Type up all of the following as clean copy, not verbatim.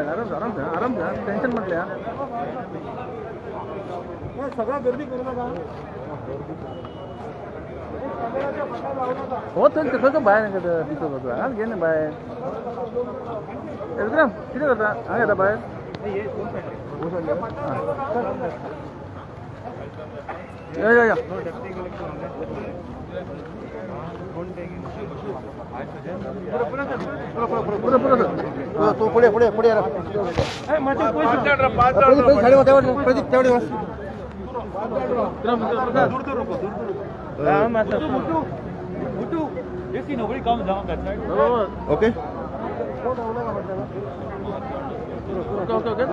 आराम से, आराम से, आराम से, टेंशन मत ले. सगळ्या गर्दी करू नका. हो, चल, तसं बाहेर दिसत होतं. हा, घे ना बाहेर. ए, विक्रम, किती करता? हा, येता बाहेर. हा. या या या. पुरं पुरं सर. तू पुढे, पुढे, पुढे. प्रदीप, प्रदीप, तेवढे बस. विक्रम, विक्रम. बरोबर. ओके. Okay okay okay.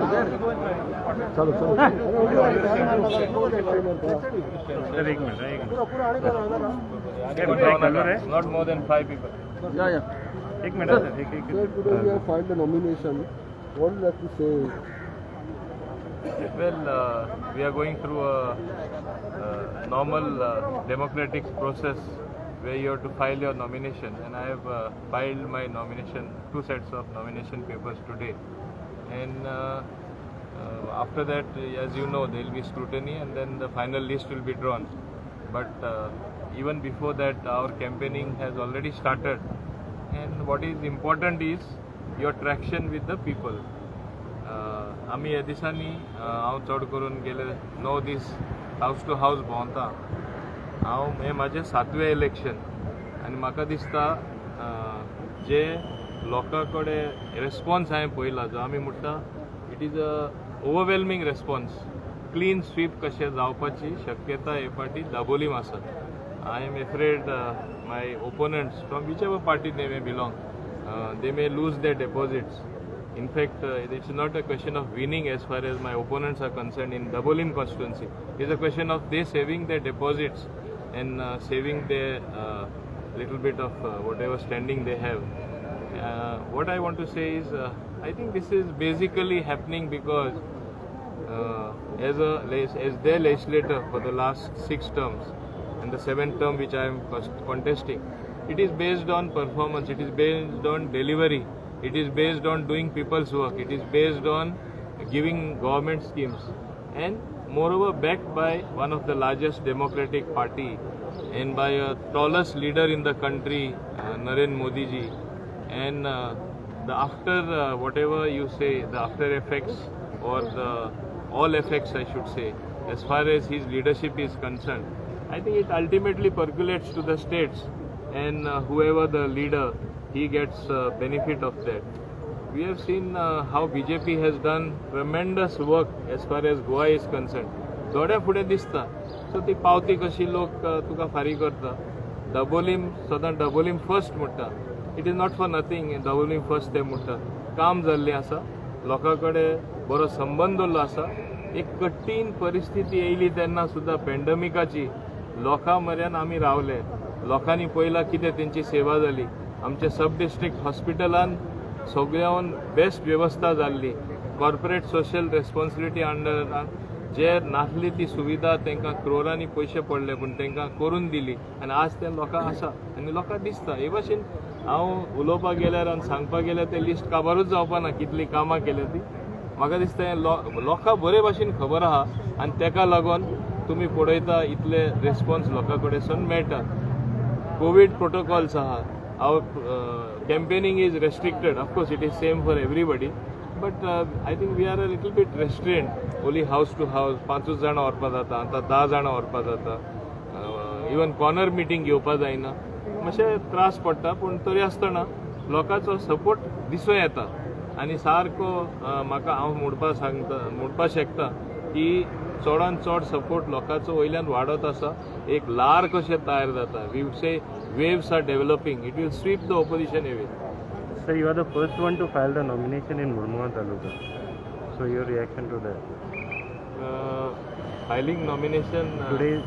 चालू चालू. सर, एक मिनिट, एक minute. Not more than five people. या या. एक मिनिट सर, एक एक. Sir, today you have filed the nomination. What would you like to say? Well, we are going through a normal democratic process where you have to file your nomination, and I have filed my nomination, two sets of nomination papers today. And after that, as you know, there will be scrutiny, and then the final list will be drawn. But even before that, our campaigning has already started. And what is important is your traction with the people. आमी ह्या दिसांनी, हांव चड करून गेले 9 दीस हावस two हावस भोंवता. हांव हें म्हाजें सातवें इलेक्शन आनी म्हाका दिसता, जे लोकां कडेन रेस्पॉन्स हांवें पळयला, जो आमी म्हणटा, it is a overwhelming response. Clean sweep कशें जावपाची शक्यता हे फावटी दाबोलीम आसा. I am afraid my opponents, from whichever party they may belong, they may lose their deposits. In fact, it's not a question of winning as far as my opponents are concerned in Dabolim constituency. It's a question of they saving their deposits and saving their little bit of whatever standing they have. What I want to say is, I think this is basically happening because as their legislator for the last six terms and the seventh term which I am contesting, it is based on performance, it is based on delivery, it is based on doing people's work, it is based on giving government schemes, and moreover backed by one of the largest democratic party and by a tallest leader in the country, Narendra Modi ji. And the after whatever you say, the after effects or the all effects, I should say, as far as his leadership is concerned, I think it ultimately percolates to the states, and whoever the leader, he gets benefit of that. We have seen how BJP has done tremendous work as far as Goa is concerned. दोळ्या फुडें दिसता. So ती पावती कशी लोक तुका फारीक करता. डबोलीम सदां डबोलीम फर्स्ट म्हणटा. It is not for nothing Dabolim first ते म्हणटा. काम जाल्लें आसा, लोकां कडेन बरो संबंद दवरलो आसा. एक कठीण परिस्थिती येयली तेन्ना सुद्दां पेंडमिकाची, लोकां म्हऱ्यान आमी रावले. लोकांनी पळयलां कितें तेंची सेवा जाली. आमच्या सब डिस्ट्रिक्ट हॉस्पिटलान सगळ्याहून बेस्ट वेवस्था जाल्ली. कॉर्पोरेट सोशल रेस्पॉन्सिबिलिटी अंडरान जे नासली ती सुविधा तांकां क्रोरांनी पयशे पडले, पूण तांकां करून दिली आनी आज ते लोकांक आसा आनी लोकांक दिसता. हे भाशेन हांव उलोवपाक गेल्यार आनी सांगपाक गेल्यार तें लिस्ट काबारूच जावपा ना, कितलीं कामां केल्या ती. म्हाका दिसता हें लोकांक बरे भाशेन खबर आहा आनी ताका लागून तुमी पळयता इतले रेस्पॉन्स लोकां कडेन मेळटा. कोवीड प्रोटोकॉल्स आहा. Our campaigning is restricted. Of course, it is same for everybody, but I think we are a little bit restrained. Only house to house पांचूच जाणां व्हरपा जाता, आतां 10 जाणां व्हरपा जाता. इवन कॉर्नर मिटींग घेवपा जायना. मातशे त्रास पडटा, पूण तरी आसतना लोकांचो सपोर्ट दिसूं येता. आनी सारको म्हाका हांव म्हणपा सांगता, म्हणपा शकता की चडान चड सपोर्ट लोकांचो वयल्यान वाडत आसा. एक ल्हार कशें तयार जाता, we say waves are developing, it will sweep the opposition away. Sir, you are the first one to file the nomination in Murmugao Taluka. So your reaction to that? Filing nomination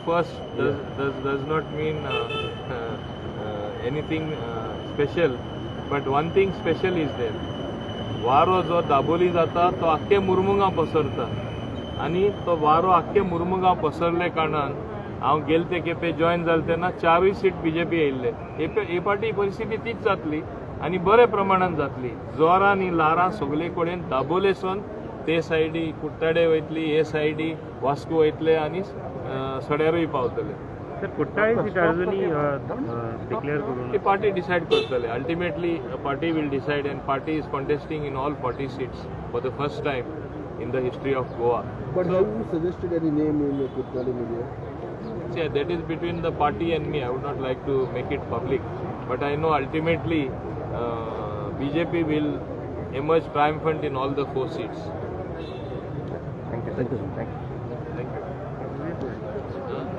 first does not mean anything special, but one thing special is there. वारो जो दाबोली जाता तो आख्खे मुरमुगांव पसरता आनी तो वारो आख्खे मुरमुगांव पसरले कारणान हांव गेले ते खेपे जॉयन जालें तेन्ना चारूय सीट बीजेपी येयल्ले. हे हे फावटी परिस्थिती तीच जातली. आनी बरे प्रमाणान जातली. जोरां आनी ल्हारां सगले कडेन दाबोलेसून ते सायडी कुट्टाडे वयतली, हे सायडी वास्को वयतले आनी सड्यारूय पावतले. सर, कुट्टाळे सीट अजूनही डिक्लेअर करू ती पार्टी डिसायड करतले. Ultimately party will decide and party is contesting in all 40 seats for the first time in the history of Goa. But have you suggested any name in the Kuttali media? See, that is between the party and me. I would not like to make it public. But I know ultimately BJP will emerge triumphant in all the four seats. Thank you, thank you, thank you. Thank you. Huh?